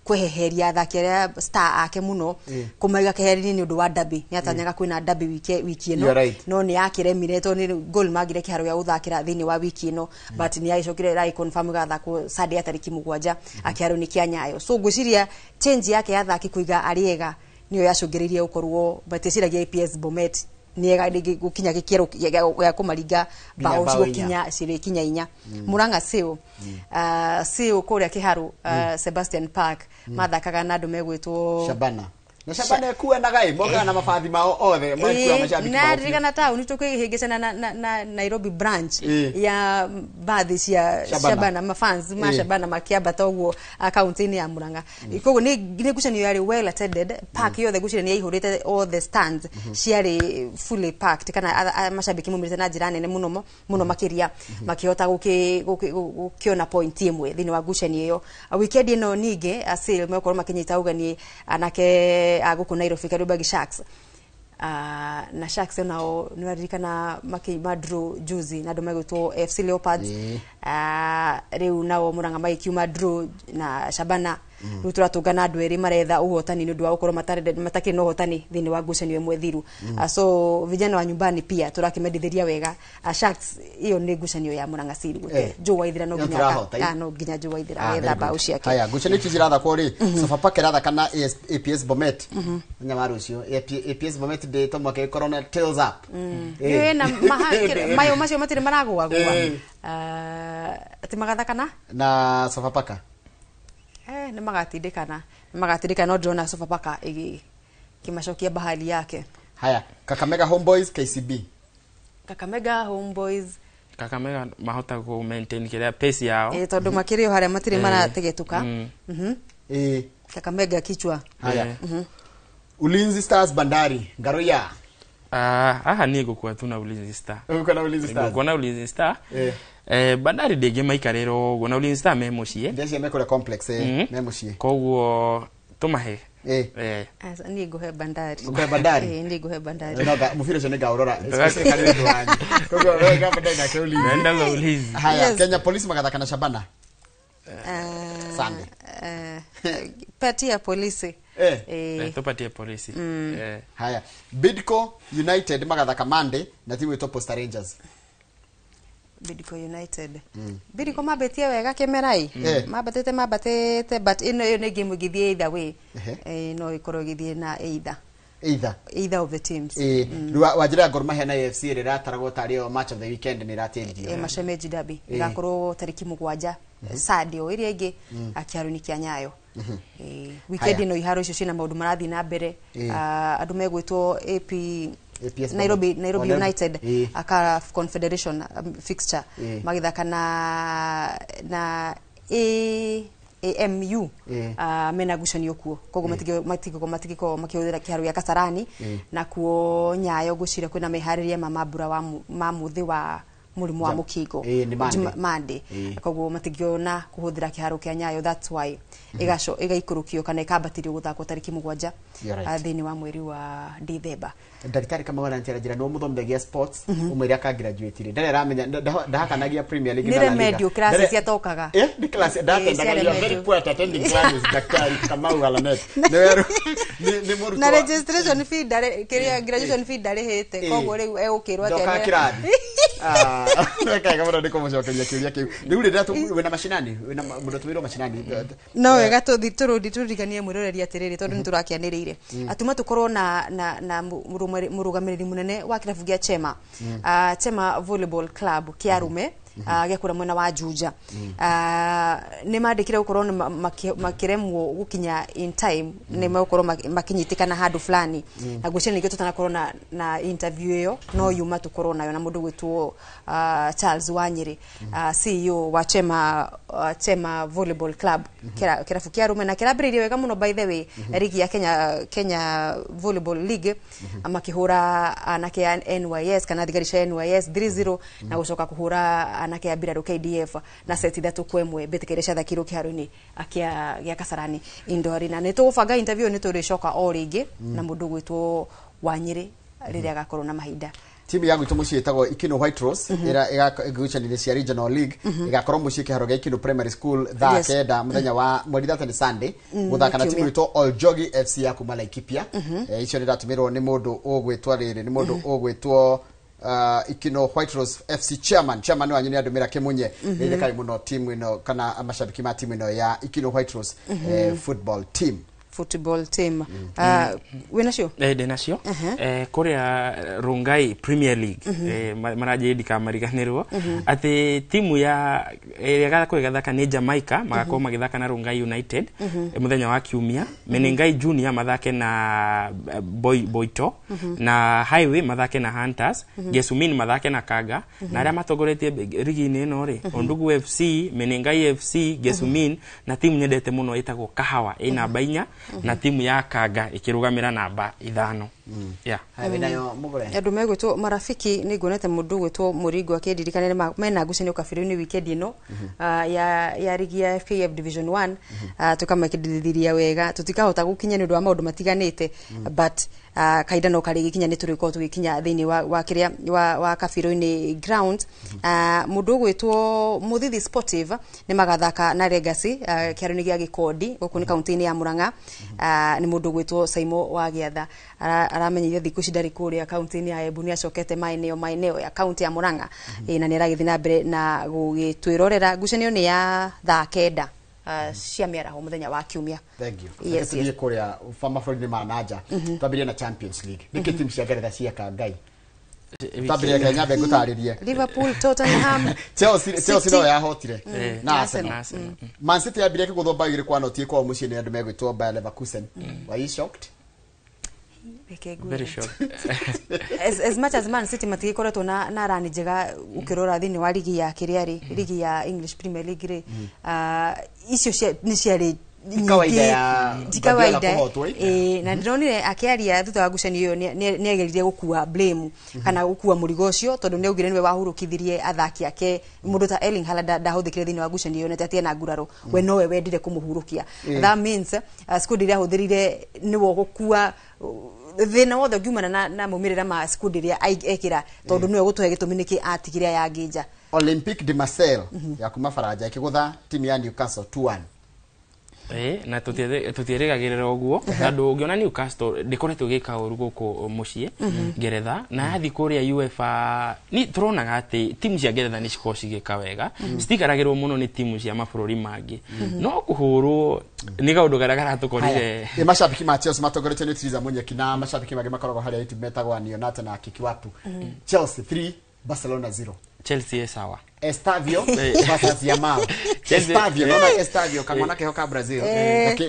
kweheria athaki arĩa star ake mũno kũmaiga keheri-inĩ nĩ ũndũ wa derby. Nĩ atanyaga kwĩna derby wiki You are ĩno, right. no nĩ yakĩremire tondũ nĩ goal magire kĩharo gĩa gũthakĩra thĩinĩ wa wiki ĩno, but nĩ yagĩcokire ĩragĩ confirm ĩgathakwo Sunday ya tarĩki 7 kĩharo-inĩ kĩa Nyayo. So ngwĩciria change yake ya athaki kũiga arĩ ega nĩyo yacũngĩrĩirie gũkorwo, but ĩciragia APS Bomet nĩega rĩngĩ gũkinya gĩkĩro gĩa kũmaringa Nginya bao bao inya. cigũkinya cirĩkinya inya. Murang'a Seal, Seal kũrĩa kĩharo Sebastian Park mathakaga na andũ megwĩtwo Shabana na Shabana ekuanaga ĩ mokaga na mabathi mao othe makuaga mashabiki na mao biũ. ririkana taũni tũkĩhĩngĩcana na Nairobi branch ya mbathi cia Shabana. Shabana, mafans ma Shabana makĩambata ũguo kaunti-inĩ ya Murang'a. Koguo nĩ ngucanio yarĩ well attended, park yothe ngwĩciria nĩ yaihũrĩte, all the stands ciarĩ fully packed kana mashabiki maumĩrĩte na njĩra nene mũno mũno makĩria makĩhota gũkĩona point ĩmwe thĩinĩ wa ngucanio ĩyo. Weekend ĩno ningĩ Asil megũkorwo makĩnyita ũgeni anake a gũkũ Nairobi, Kariobangi Sharks. Na Sharks nao nĩ waririkana makiuma draw juzi na andũ megwĩtwo FC Leopards. Rĩu nao Murang'a magĩkiuma draw na Shabana. Rĩu tũratũngana andũ erĩ maretha ũhotani nĩ ũndũ wa gũkorwo matakĩrĩ na ũhotani thĩinĩ wa ngucanio ĩmwe thiru. So vijana wa nyumbani pia tũrakĩmendithĩria wega. Sharks ĩyo nĩ ngucanio ya Murang'a Seal gũte Joe Waithira no Ĩyo nginya tũrahota, no nginya Joe Waithira Ah, agetha very bao good. ciake. Haya, ngucanio ici cirathakwo rĩ, Sofapaka ĩrathaka na APS Bomet mũthenya wa rũciũ. APS Bomet ndĩtwo mwaka ĩkorwo na tails up. Ĩĩ, na mayo macio matirĩ maragũagũa. Atĩ magathakana Na Sofapaka. Nĩ magatindĩkana no ndĩrona Sofapaka ĩkĩmacokia bahali yake. Haya, Kakamega Homeboys, KCB. Kakamega Homeboys. Kakamega mahota kũ maintain kĩrĩa pace yao. Tondũ makĩrĩ o harĩa matirĩ marategetũka. Kakamega kichwa. Haya, Ulinzi Stars, Bandari Ngaroya. Ah, haha niĩ ngũkua tu na Ulinzi Star. Ũgũkua na Ulinzi Stars. Ngũkua na Ulinzi Star. Bandari ndĩngĩmaikarĩra ũguo na Ulinzi Star me mũciĩ. Ndeci me kũrĩa complex, me mũciĩ. Koguo tũmahe. Aca, niĩ ngũhe Bandari. Ũkũhe Bandari? Ĩĩ, niĩ ngũhe Bandari. No, mũbira ũcio nĩngaũrora especially karĩ ũndũ wanyu, koguo we ga Bandari nake Ulinzi. Naenda za Ulinzi. Haya. Yes. Kenya Police magathaka na Shabana. Sunday. Patia polisi. Tupatie polisi. Haya, Bidco United magathaka Monday na timu ĩtwo Posta Rangers. Bidco United. Bidco mambetie wega kĩmerai. Mambatĩte mambatĩte, but ĩno ĩyo nĩ game ĩngĩthiĩ either way. No ĩkorwo ĩgĩthiĩ na either. Either. Either of the teams. Rĩu wanjĩra ya Gor Mahia na AFC ĩrĩa ĩrataragwo tarĩ yo match of the weekend nĩ ĩratĩrithio. Mashemeji Derby ĩgakorwo tarĩki 7 Sunday o ĩrĩa ĩngĩ kĩharo-inĩ kĩa Nyayo. Weekend Haya. ĩno iharo icio ciĩna maũndũ marathiĩ na mbere. Andũ megwĩtwo AP APS Nairobi Boma. Nairobi Oh, Nairobi. United aka Confederation fixture magĩthaka na AMU mena ngucanio kuo, koguo matigĩkorwo makĩhũthĩra kĩharo gĩa Kasarani. Nakuo Nyayo ngwĩciria kwĩna meharĩria ma mambura wa ma mũthĩ wa mũrimũ wa mũkingo. Nĩ Monday. Monday. Koguo matingĩona kũhũthĩra kĩharo kĩa Nyayo, that's why ĩgaco ĩgaikũrũkio kana ĩkambatĩrio gũthakwo tarĩki 7 You're right. thĩinĩ wa mweri wa Dithemba. Ndagĩtarĩ Kamau aranjĩra njĩra nĩwe mũthomithagia sports ũmwĩre aka graduate rĩ ndarĩ aramenya ndahakanagia Premier League Nĩ na La Liga. remedial classes ciatokaga. Nĩ class ndatendaga. Cia You are very remedial. poor at attending classes. Daktari Kamau Alanet nĩ werũ nĩ mũrutwo Na registration fee ndarĩ kĩrĩa, graduation fee ndarĩhĩte, koguo rĩu egũkĩrwo atĩa? Ndoka kĩrathi. Wekaga mũno nĩ kũmũcokeria kĩũria kĩu rĩu rĩ wĩna macinani, wĩna mũndũ ũtũmĩirwo macinani. No wega tũthi tũrũndi tũririkanie mwĩroreri atĩrĩrĩ, tondũ nĩ tũrakĩanĩrĩire atuma tũkorwo na mũrũgamĩrĩri mũnene wa kĩrabu gĩa Chema, Chema Volleyball Club kĩa arũme, gĩa kũrĩa mwena wa Juja. Nĩ mandĩkire gũkorwo nĩ makĩremwo gũkinya in time, nĩ megũkorwo makinyitĩkana handũ fulani, na ngwĩciria nĩkĩo tũtanakorwo na interview ĩyo, no yuma tũkorwo nayo na mũndũ gwĩtwo Charles Wanyĩrĩ, CEO wa Chema, Chema Volleyball Club, kĩrabu kĩa arũme, na kĩrambĩrĩirie wega mũno by the way rigi ya Kenya Volleyball League, makĩhũra anake a NYS kana thigari cia NYS 3-0 na gũcoka kũhũra anake a mbirarũ KDF na set 3-1 mbĩtĩka iria ciathakirwo kĩharo-inĩ gĩa Kasarani Indoor Arena. Nĩ tũgũbanga interview, nĩ tũrĩcoka o rĩngĩ na mũndũ gwĩtwo Wanyĩrĩ rĩrĩa agakorwo na mahinda. Timu ya gwitũ mũciĩ ĩtagwo Ikino White Rose ĩrĩa ĩgucanĩire cia Regional League ĩgakorwo mũciĩ kĩharo gĩa Ikino Primary School thaa 9 mũthenya wa mweri 3, nĩ Sunday, gũthaka na timu Kiumia. ĩtwo Oljogi FC ya kuma Laikipia. Icio nĩ iratũmĩrwo nĩ mũndũ ũgwĩtwo rĩrĩ, nĩ mũndũ ũgwĩtwo Ikino White Rose FC chairman wanyu nĩ andũmĩra kĩmunye rĩrĩkai mũno timu ĩno kana mashabiki ma timu ĩno ya Ikino White Rose football team. Football team. Wĩnacio? Ndĩ nacio. Kũrĩa Rongai Premier League, maranjĩrĩ ndikamariganĩrwo atĩ timu ya ĩrĩa ĩgakorwo ĩgathaka nĩ Jamaica, magakorwo magĩthaka na Rongai United mũthenya wa Kiumia, Menengai Junior mathake na Boito, na Highway mathake na Hunters, Gesumin mathake na Kanga, na arĩa matongoretie rigi-inĩ ĩno rĩ, Ondugu FC, Menengai FC, Gesumin na timu nyendete mũno ĩtagwo Kahawa ĩ namba 4, na timu ya Kanga ĩkĩrũgamĩra namba 5. Yeah. Haya, wĩnayo mũgũre? Andũ megwĩtwo marafiki, nĩ nguonete mũndũ ũgwĩtwo Mũringo akĩndirikania mena ngucanio kabirũ-inĩ weekend ĩno ya rigi ya FKF Division 1. Tũkamakĩndithĩria wega, tũtikahota gũkinya nĩ ũndũ wa maũndũ matiganĩte, but kahinda no karĩgĩkinya nĩ tũrĩkorwo tũgĩkinya thĩinĩ wa kĩrĩa wa kabirũ-inĩ ground. Mũndũ ũgwĩtwo Mũthithi Sportive nĩ magathaka na Legacy kĩharo-inĩ gĩa Gĩkondi, gũkũ nĩ kaunti-inĩ ya Murang'a. Nĩ mũndũ ũgwĩtwo Saimo wa Gĩatha aramenyithia thikũ ici ndarĩ kũrĩa kaunti-inĩ ya Embu, nĩ acokete maeneo ya kaunti ya Murang'a. Na nĩ aragĩthiĩ na mbere na gũgĩtwĩrorera. Ngucanio nĩ ya thaa 9 cia mĩaraho mũthenya wa Kiumia. Thank you. Yes, Reke tũthiĩ yes. kũrĩa mabũrũri-inĩ ma nanja, twambĩrĩrie na Champions League. Nĩkĩ timu cia Ngeretha cieka Ngai? Twambĩrĩrie, Kenya nyambe ngũtarĩrie. Liverpool, Tottenham, Chelsea City. no yahotire na Arsenal. Arsenal. Arsenal. Man City yambirie kũgũthwo bao 2-0 kwao mũciĩ nĩ andũ megwĩtwo Bayer Leverkusen. Were you shocked? Reke ngwĩre. Very shocked. As much as Man City matigĩkoretwo na rani njega ũkĩrora thĩinĩ wa ligi ya kĩrĩa rĩ, ligi ya English Premier League rĩ, icio nĩ ciarĩ Ti kawaida ya ti Guardiola kawaida. kũhotwo, ĩ? Ĩ, na ndĩronire akĩaria thutha wa ngucanio ĩyo, nĩ ageririe gũkua blame kana gũkua mũrigo ũcio, tondũ nĩ augire nĩwe wahurũkithirie athaki ake. Mũndũ ta Erling Haaland ndahũthĩkire thĩinĩ wa ngucanio ĩyo, na ti ena nguraro, we nowe wendire kũmũhurũkia. That means squad ĩrĩa ahũthĩrire nĩwe ũgũkua thĩna wothe ũngiumana na maumĩrĩra ma squad ĩrĩa ekĩra, tondũ nĩwe gũtũhe gĩtũmi nĩkĩ atigire aya angĩ nja. Olympique de Marseille ya kuma Faranja ĩkĩgũtha timu ya Newcastle 2-1. Na tutierĩgagĩrĩra ũguo tondũ ũngĩona Newcastle ndĩkoretwo ĩgĩka ũru gũkũ mũciĩ Ngeretha na yathi kũrĩa UEFA ni tũronaga atĩ timu cia Ngeretha nĩ cikoragwo cigĩka wega, citikaragĩrwo mũno nĩ timu cia mabũrũri mangĩ, no kũhũrwo nĩ kaũndũ karĩa karatũkorire. Ĩ macabiki ma Chelsea matongoretio nĩ Triza Munyeki na macabiki mangĩ makoragwo harĩa YouTube metagwo Anionate na Kikiwatu. Chelsea 3 Barcelona 0. Chelsea ĩ sawa. Estavio versus Yamal. Estavio, naona Estavio kamwana keho ka Brazil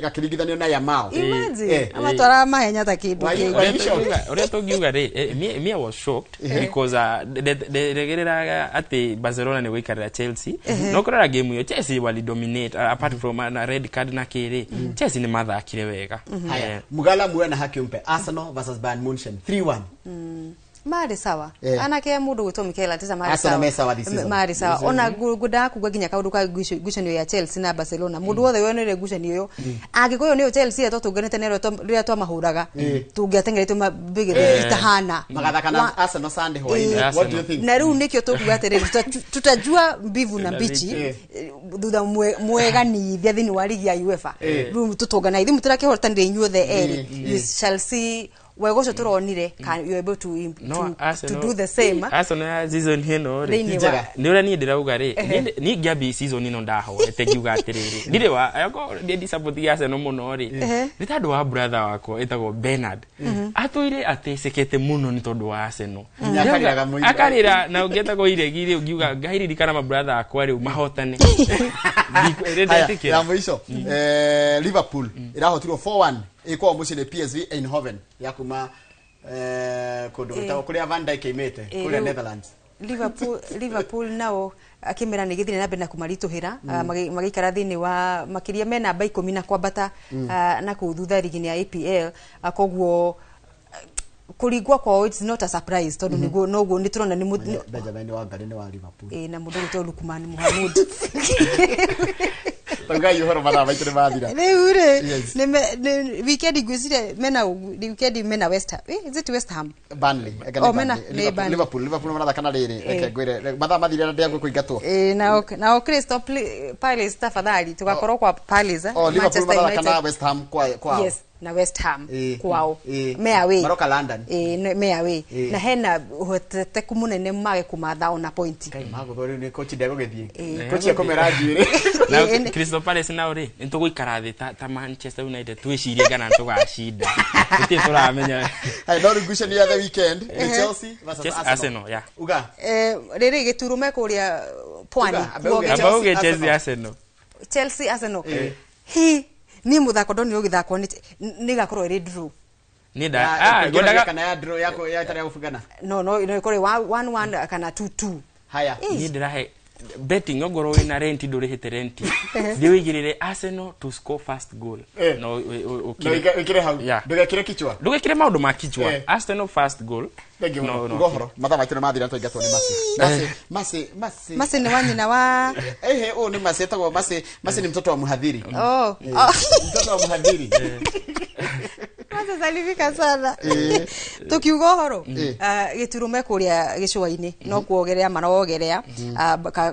gakiringithanio na Yamal. Imagine amatwara mahenya ta kindu kĩngĩ. Ũrĩa tũngiuga rĩ, me I was shocked because nderegereraga atĩ Barcelona nĩ gũikarĩra Chelsea, no kũrora game ĩyo Chelsea wali dominate, apart from na red card na kĩrĩ, Chelsea nĩ mathakire wega. Haya, Mugala muwe na haki umpe. Arsenal versus Bayern Munchen 3-1. Marĩ sawa. Anake a mũndũ gwĩtwo Mikel Arteta marĩ Arsenal me sawa this season. Marĩ sawa ona ngwendaga kuga nginya kaũndũ ka ngucanio ya Chelsea na Barcelona, mũndũ wothe wonere ngucanio ĩyo angĩkorwo nĩyo Chelsea ĩrĩa twatũnganĩte na rĩrĩa twamahũraga tũngĩateng'erete mbĩgĩrĩ itahana. Magathaka na Arsenal Sunday hwaĩ-inĩ. What do you think? Na rĩu nĩkĩo tũkuga atĩrĩrĩ, tutajua mbivu na mbichi thutha mweganithia thĩinĩ wa ligi ya UEFA. Rĩu tũtũngana ithuĩ mũtũrakĩhotanire inyuothe erĩ, you shall see wega ũcio tũronire, can you able to, No, to do the same Arsenal ya season ĩno rĩ thĩinĩ wa Njega. Nĩ ũrĩa niĩ ndĩrauga rĩ, niĩ ngĩambi season ĩno ndahoete ngiuga atĩrĩrĩ, ndirĩ wa akorwo ndĩ support ya Arsenal mũno rĩ, nĩ tondũ wa brother wakwa ĩtagwo Bernard atũire atecekete mũno nĩ tondũ wa Arsenal. Nginya akarĩraga mũno. Akarĩra na ũngĩetagwo iregi rĩ, ũngiuga Ngai ririkana ma brother akwa rĩu mahotane. Haya, Ndetĩkĩra. ya mũico, Liverpool ĩrahotirwo 4-1 ĩkwao mũciĩ nĩ PSV Eindhoven ya kuma kũndũ gwĩtagwo kũrĩa Van Dijk aimĩte kũrĩa rĩu- Netherlands. Liverpool nao akĩmera nĩ gĩthire na mbere na kũmaritũhĩra, magĩikara thĩinĩ wa makĩria me namba 10 na kwambata, na kũu thutha ligi-inĩ ya EPL. Koguo kũringwo kwao it's not a surprise tondũ nĩguo noguo nĩ tũrona nĩ Benjamin Wangari nĩ wa Liverpool. Na mũndũ ũgwĩtwo Lukman Mohamud. Taugai ũhoro, mathaa maitũ nĩ mathira. Rĩu rĩ, Yes. weekend ngwĩciria mena weekend mena West Ham, is it West Ham? Burnley. Eka nĩ Oh, mena- Burnley. nĩ Liverpool, Burnley. Liverpool marathaka na rĩrĩ, reke ngwĩre mathaa mathire na ndĩagũ kũingatwo. Nao Crystal Palace, tafadhali tugakorwo kwa Palace, Oh, Liverpool Manchester marathaka na United. West Ham kwa kwao. Yes, na West Ham kwao me away. Maroka London. Me away na hena ũhotekeku mũnene mage kũmatha ona point. Ngai magũthwo rĩu nĩ coach ndegũgĩthiĩ. Coach ekũmera njuĩrĩ. Na Crystal Palace nao rĩ, nĩ tũgũikara thĩ ta Manchester United twĩcirie kana tũgacinda, tũtirĩ tũramenya. Haya, no rĩu ngucanio ya the weekend nĩ Chelsea versus Chelsea, Arsenal. Arsenal, yeah. Uga. Rĩrĩ gĩturo me kũrĩa pwani. Uga, ambe uge. Kuoge. Amba uge Chelsea, Chelsea Arsenal. Chelsea Arsenal, hi niĩ mũthako ndonire ũgĩthakwo nĩ ĩgakorwo ĩrĩ draw. Niĩ nda Ya, ah, ĩkũingĩra ngwendaga kana ya draw ya ya ĩtarĩ ya gũbungana. No ĩkorwo 1-1 kana 2-2. Haya. Niĩ ndĩrahe betting, ongorwo wĩna renti ndũrĩhĩte renti, thiĩ ũigĩrĩre Arsenal to score first goal. No No ũkire wĩkĩre hau. Yeah. Ndũgekĩre kichwa. Ndũgekĩre maũndũ ma kichwa. Arsenal first goal. Thank you No, mũno. no. Uga ũhoro, mathaa maitũ nĩ mathira twaingatwo nĩ Masi. Masi, Masi, Masi. Masi nĩ wa nyina wa Ehe, ũyũ nĩ Masi etagwo Masi. Masi ni mtoto wa mhadhiri. Oh, oh. Mtoto wa mhadhiri. Masi salimika sana. Tukiuga ũhoro, gĩturo me kũrĩa gĩcũa-inĩ no kuogerea marogerea,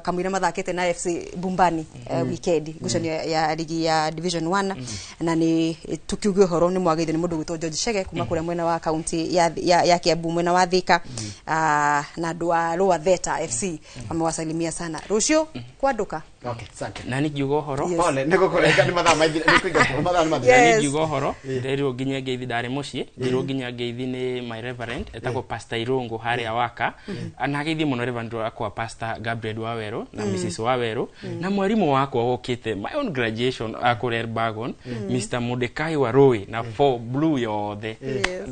kamũira mathakĩte na FC Bumbani, weekend ngucanio ya ligi ya Division 1, na nĩ tukiuga ũhoro nĩ mwagĩrĩire nĩ mũndũ gwĩtwo George Chege kuma kũrĩa mwena wa kaunti ya Kiambu mwena wa Thika, na andũ a Lower Theta FC wamewasalimia sana. Rũciũ kwanduka. Okay, asante. Na nĩ ngiuga ũhoro. Yes. Pole, nĩ gũkũrenga nĩ mathaa maithira, nĩ kũingatwo, mathaa nĩ mathira. Na nĩ ngiuga ũhoro, nderirwo nginya ngeithi ndarĩ mũciĩ, ngĩrwo nginya ngeithi nĩ my reverend etagwo Pastor Irungu harĩa waka, na ngeithi mũno reverend wakwa Pastor Gabriel Waweru na Mrs Waweru na mwarimũ wakwa wokĩte my own graduation akũrĩa Elbagon, Mr Mordekai Warui na four blue yothe.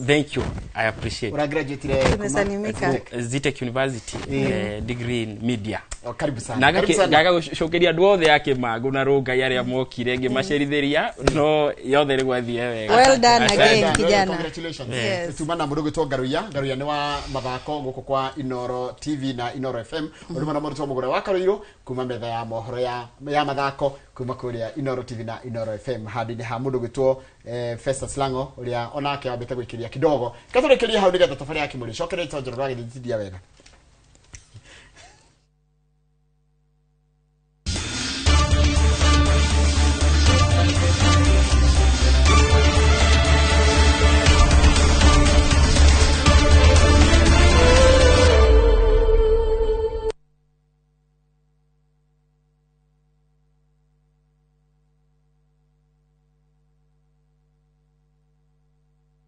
Thank you, I appreciate. Ũra graduate kuma Tumesalimika. Zitec University, degree in media. Oh, karibu sana. Na Karibu sana. ngaga gũcokeria andũ othe a Kĩmangũ na Rũngai arĩa mokire ngĩmacerithĩria, no yothe rĩ gwathiĩ wega. Well done Asante. again, kijana. Congratulations. Yes. Tuma na mũndũ gwĩtwo Ngaruiya. Ngaruiya nĩ wa mathako gũkũ kwa Inoro TV na Inoro FM. Ũndũ na mũrutwo mũgũre wa Karũirũ kuma metha ya mohoro ya mathako kuma kũrĩa Inoro TV na Inoro FM handũ-inĩ ha mũndũ gwĩtwo Festus Lango ũrĩa onake wambĩte gũikĩria kidogo. Gatũrĩkĩrie hau nĩgetha thabarĩ ya kĩmũrĩ. Cokereria tondũ njoro rwagĩthiĩ wega.